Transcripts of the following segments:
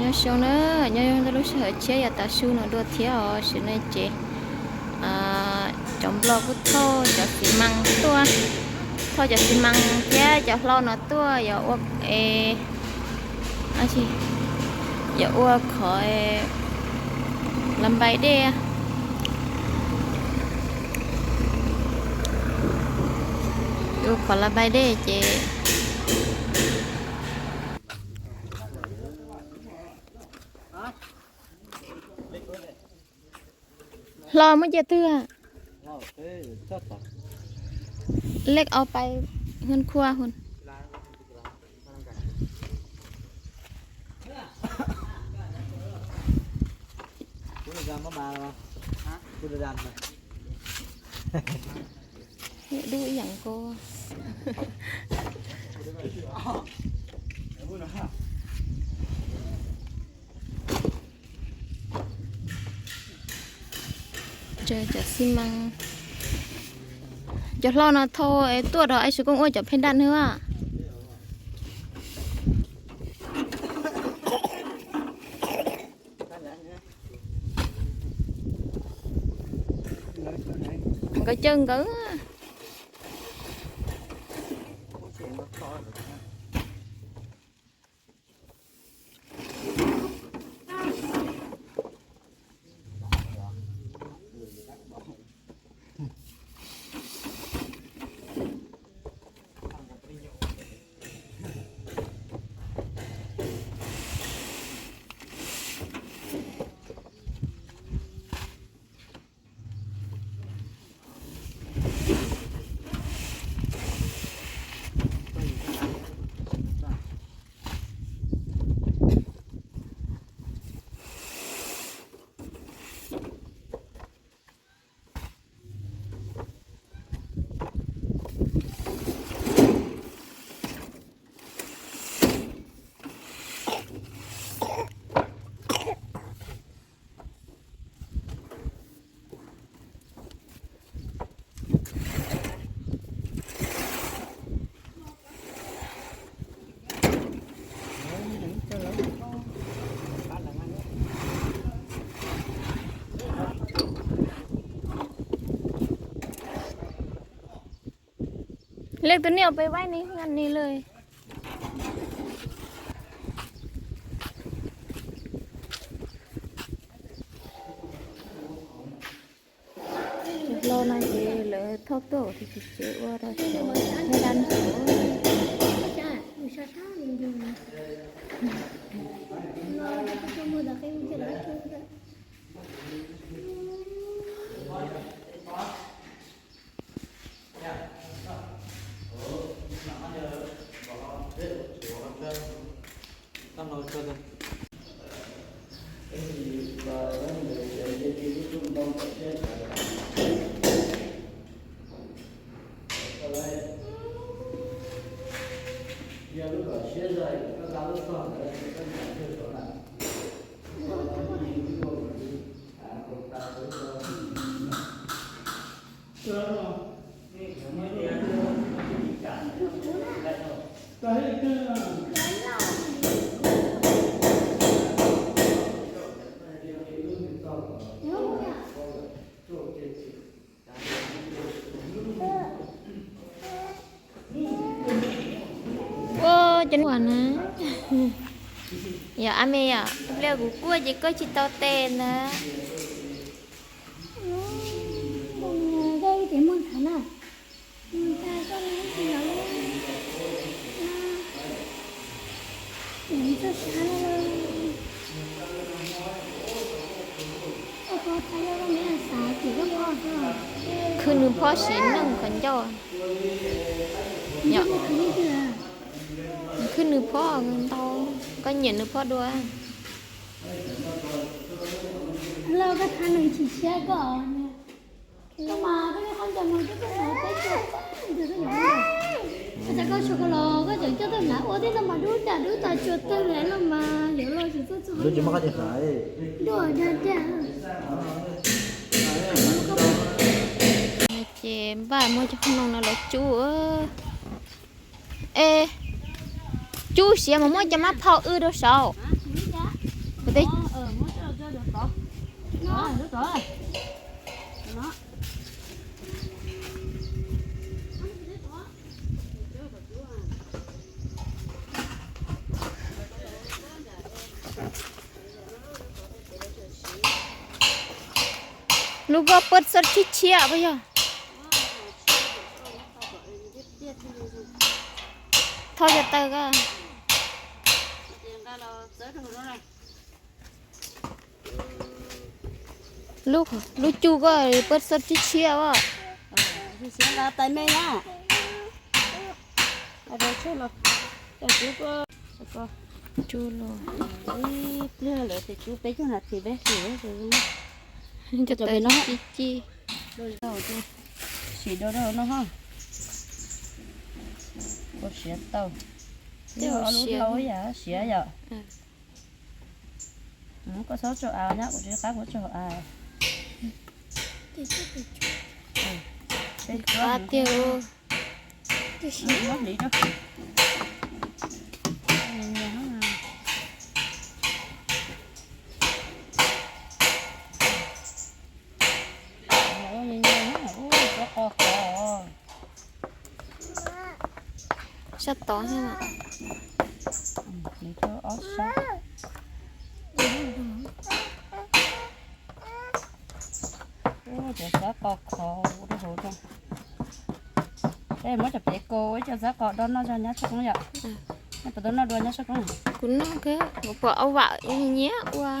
Nyob zoo na, nyob zoo tej lub sij hawm tshiab yog tav su no dua thiab os. Tam sim no ces cov nplog kuj thauj cov xi mas tuaj, thauj cov xi mas thiab cov hlau no tuaj yog ua, yog ua qhov la npai dej, ua qhov la npai dej ces hlo muab cia twg? Lej au pais hwv khua hwv. Dub ib yam nkaus. Cov xi mas, cov hlau no thauj tuaj rau Ais Suav Kooj ua cov pheej daj nws a. Nkawd caw nkawd. Leej twg niaj peb vaib ni ngan ni lawm. Hlo no ces lawv thauj tuaj ua tsev ua rau cov nyob dab ntawd. Ua cov na, yog a me yom, pliag kuv kuaj ces koj tsis tau tes ntag. Khwv nws phob siv neej qhov ncauj. Khwv nws phob ntau, koj nyiam nws phob dua. Lauj, koj thav nws chim siab koj. Koj mas koj yog qhov ncauj mas koj txawj xav teb koj, koj txawm koj tshuav koj los koj tseem coj tawg hlav ua tej no mas dub cas dub tas tsuas tawg hlav los mas yuav los tsis txawj txog. Dub dag dag. Ces npaj muab cov khoom no lawv cub. Es cub siav mas muab cov mab phauj wb rau saud. Ua teb. Lub koj pab xab tshiab tshiab puas yog? Thauj cov taw ko. Lub, lub cub koj pab xab tshiab tshiab as. Tais me na. Cub los. Ib pliag lawm ces cub peb caug nas this peb sim. Cov taw no ci ci. Sim do do no ho. Ua siav tau. Tej ob lub hlau yam siav yom. Koj txhob tso av nyab, kuv tsis qab kuv tso av. Peb cuab tiag. Muab hliv rau. Ua qos qos. Sab tod thiab. Hliv rau ob sab. Ua cov xab qos khov ua rau hauv rau. Peb muab cov pem kaus ua ib co xab qos do noj zog nyab Tshaj Koob yom. Neb puas tau noj dua nyab Tshaj Koob? Kuv noj kawg, kuv pom au vam nyiam ua.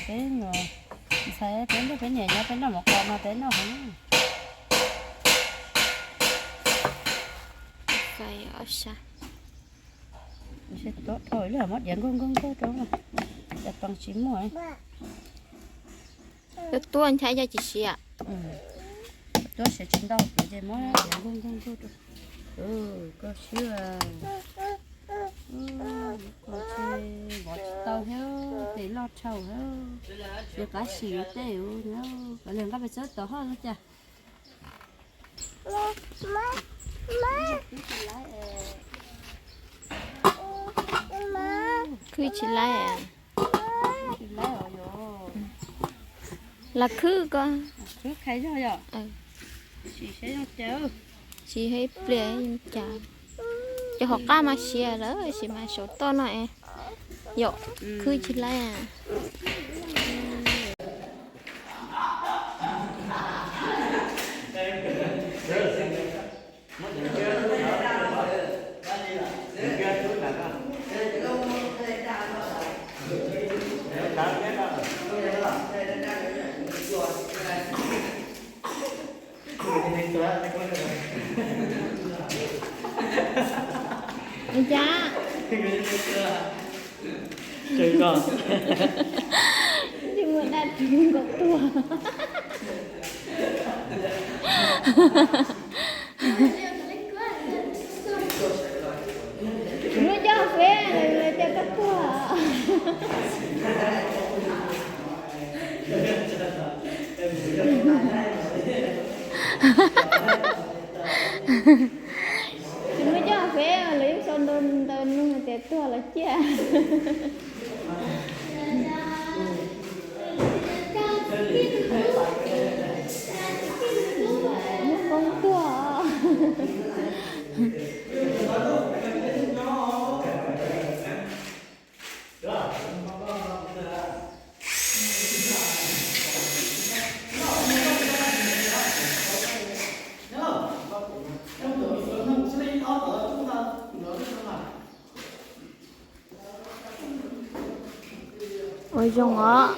Peb nyuam ntxhais peb nrog peb niam nyob peb noj mov qos no peb noj heev. Tuab dhau lawm muab diav nkaug nkaug nkaug rau, cas pees tsis muaj. Tuab tuab ncha yaj tsis siav. Tuab siav tsis ntau ces muab diav nkaug nkaug nkaug rau. Koj siab, koj tsis vov tsis tau thiab, tes loj dhau thiab, siav qab sim tej, kav liam nqa pes tsawb tod hoj no cas. Khwb tsis laib. Las khwb ko. Sim ib pliag cas. Cov hauv qab mas siav lawm sis mas saum toj no es yom, khwb tsis laib. Ua cas? Tsis muaj dab tsi nkaus tuag. Muab coj peb lawv coj koj tuag. Tsis muab coj peb lawv yeej sau ntawv nug tias tuag los ciaj. Muab koob tuag. Ua zoo os.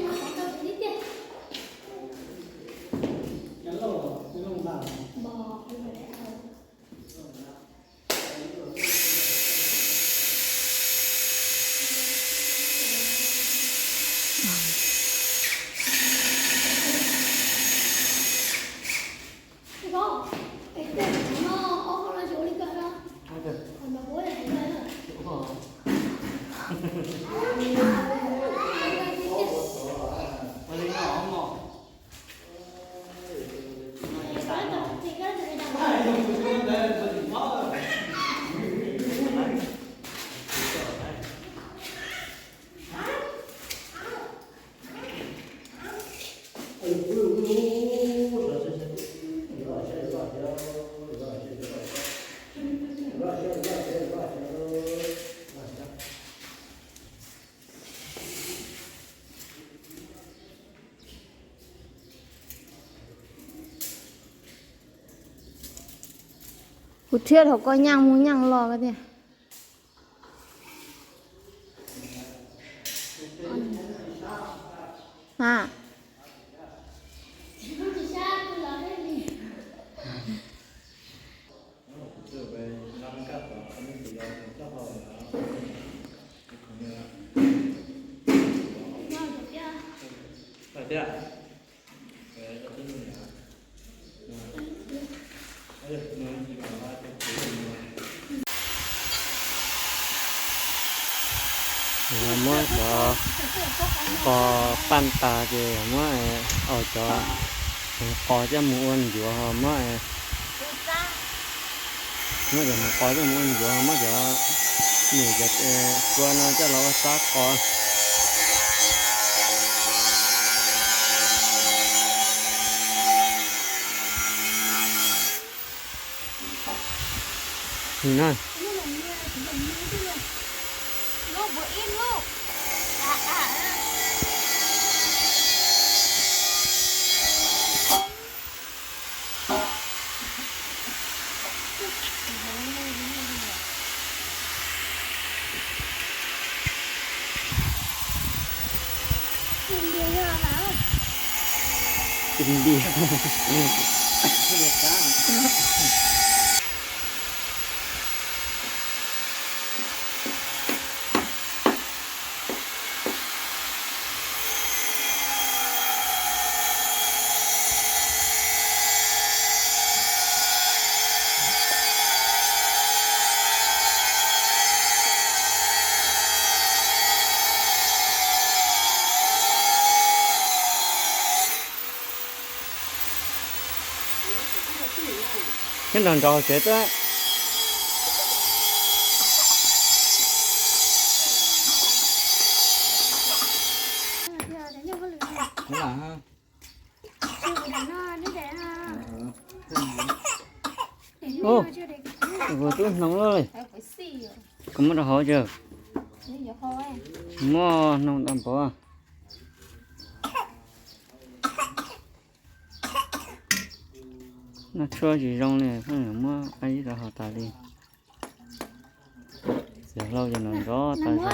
Kuv thiab thaum koj nyaaj mus nyaaj los ko tiag. Ha. Muab cov qos paj tas ces muab cov qos coj mus ua ncuav ho muab, muab cov qos coj mus ua ncuav ho muab cov, nws cov kua no coj los ua txab qos. Nyob nrog nrog tsev twb. Ub, kuv twb hnoos lawm. Kuv muab rau hauv tso. Muab hnoos tau npov. Noj tshuaj tsis zoo li, muab qab ib rau hauv tas li. Txiv hlau ces nrov nrov tas zog.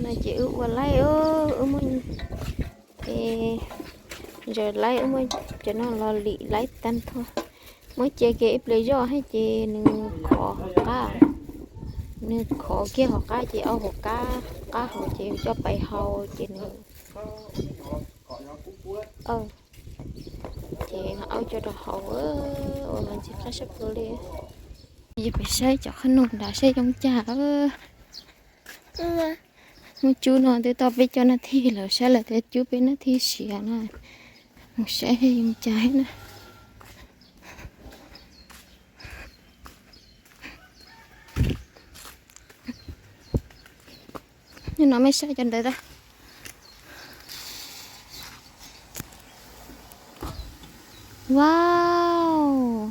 No ces wb ua laib, wb muab, es, ntsaws laib, wb muab cov no los lim laib tag nrho. Muab cia kiag ib pliag zoj thiab ces nws khov hauv qab, nws khov kiag hauv qab ces au hauv qab, qab hauv ces coj pais hau ces nws, ces au coj rau hauv, ua mas ntxim qab sab plaws li. Yog peb saib cov qhob noom nrad saib zoo cas. Muab cub no twb tau peb cov nab thij lawm, saib lawv tias cub peb nab thij siav na. Mus saib zoo cas na. Nim no mej saib cov ntawd tag. Wow.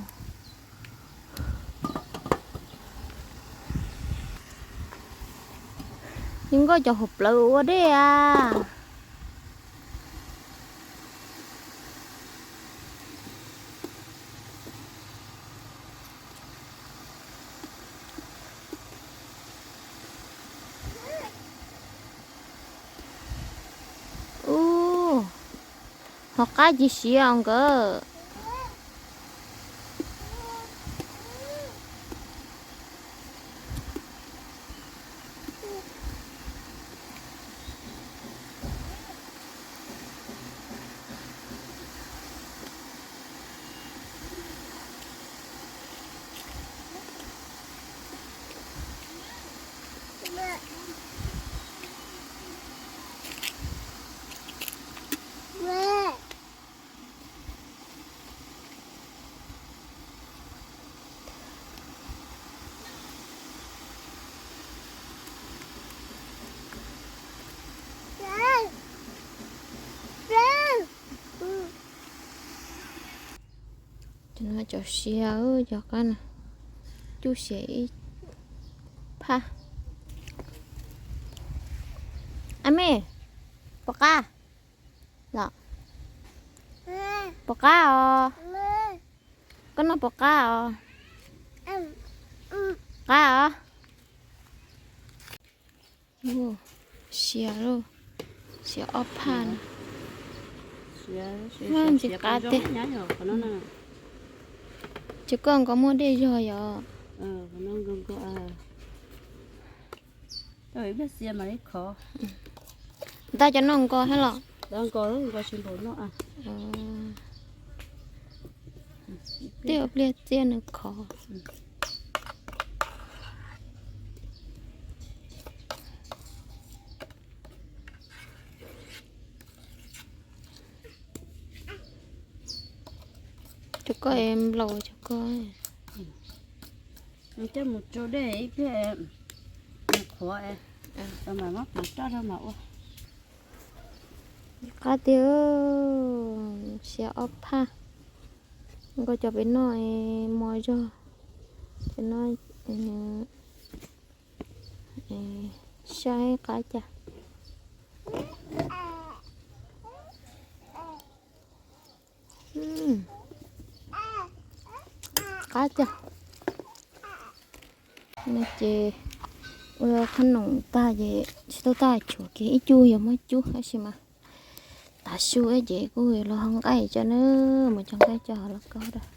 Yeej nkauj cov hauv plawv ua dej a. Ub, hauv qab ces siav os nkawd. Cov no cov siav, cov qab no cub siav ib phaj. A me, puas qab los? Puas qab os? Koj noj puas qab os? Qab os? Siav lauj, siav ob phaj no. Ntxim qab tiag. Ces koj nkaus muaj dej zog yom? Ntag cov no nkaus thiab los? Tej pliag txiaj nws khov. Cov koj es nplaum cov koj. Coj mus tso dej ib pliag, qhuav, mam muab pov roj rau mam ua. Qab tiag, siav ob phaj. Nkaus cov pem no mos zog, cov no saib qab cas. Qab tiag. No ces ua qhob noom tag ces tsis tau tag, tshuav kiag ib cub yuav muab cub tab sis mas tav su ces kuj los hau nqaij tso na, mus cog nqaij cog los kaub rau.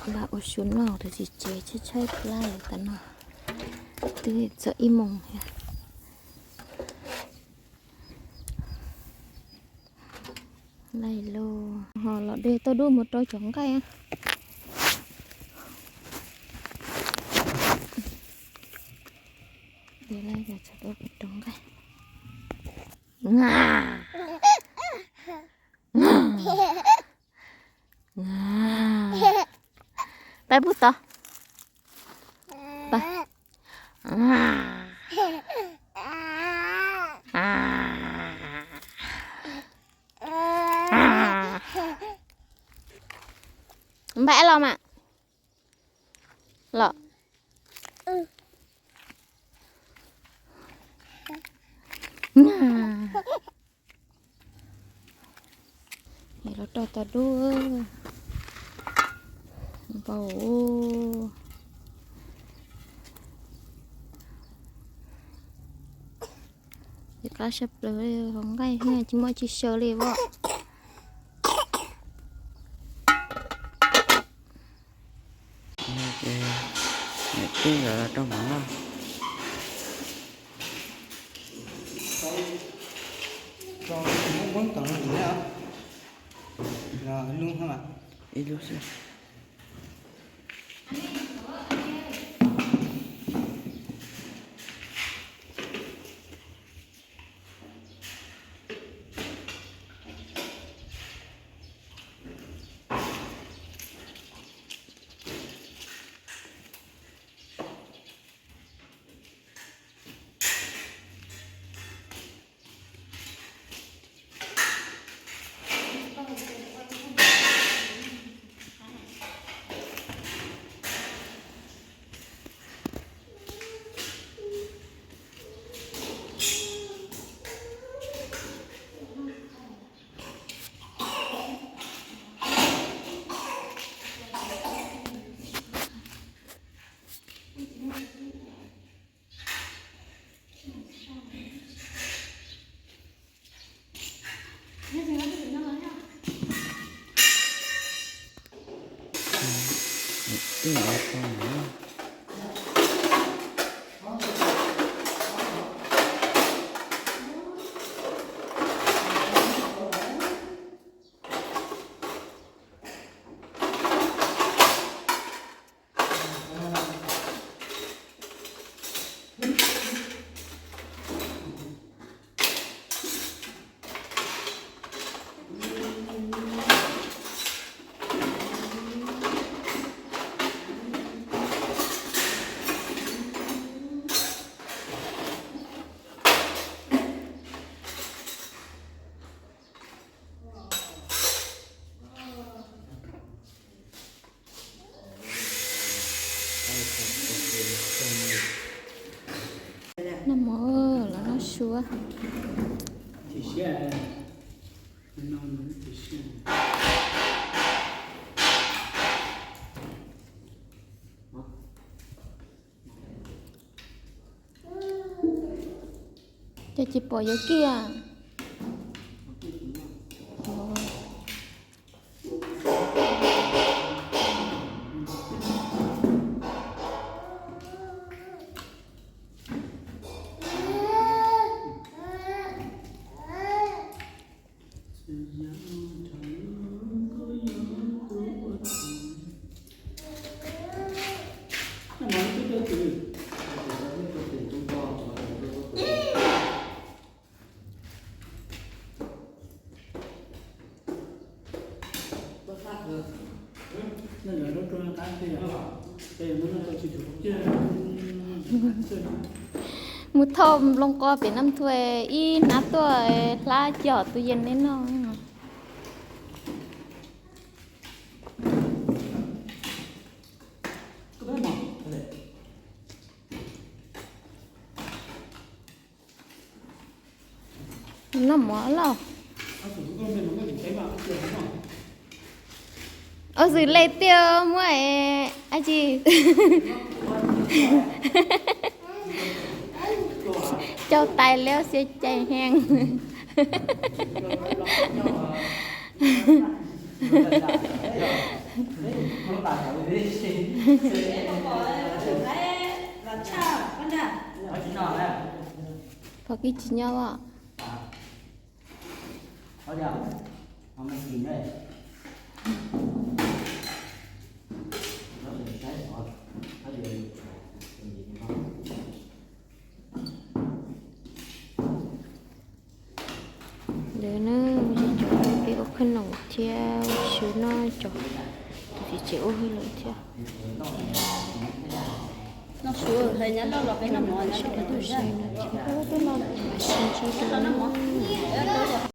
Npaj ua su noj tus txiv tsev tshaib tshaib plab tas no, twb txog ib moos thiab. Laij lauj, ho los de tau dub mus rau cov nqaij. De laij tau rau nqaij. Pab pub tod. Npaj los mas. Los. Los rau tau dub npau. Ces qab sab plaws, hau nqaij tsis muaj tsis xyaw li as. Ces niam tij lawv los rau mov noj. Ib lub xwb. Noj mov los noj su. Cas tsis pom yuav kiag. Mus thauj nplooj qos pem Naj Thuam ib hnab tuaj hlab coj tus yees neb noj. Noj mov lawm. Ua xws le tiag muab dab tsi cau tais liab xiab cai heev. Pom kib tsis nyob os. Ntawd na, cov peb ua khab noom thiab ua su noj, cov txiv tsev ua hauj lwm thiab. Sawv daws tuaj saib no thiab, sib ntsib dua.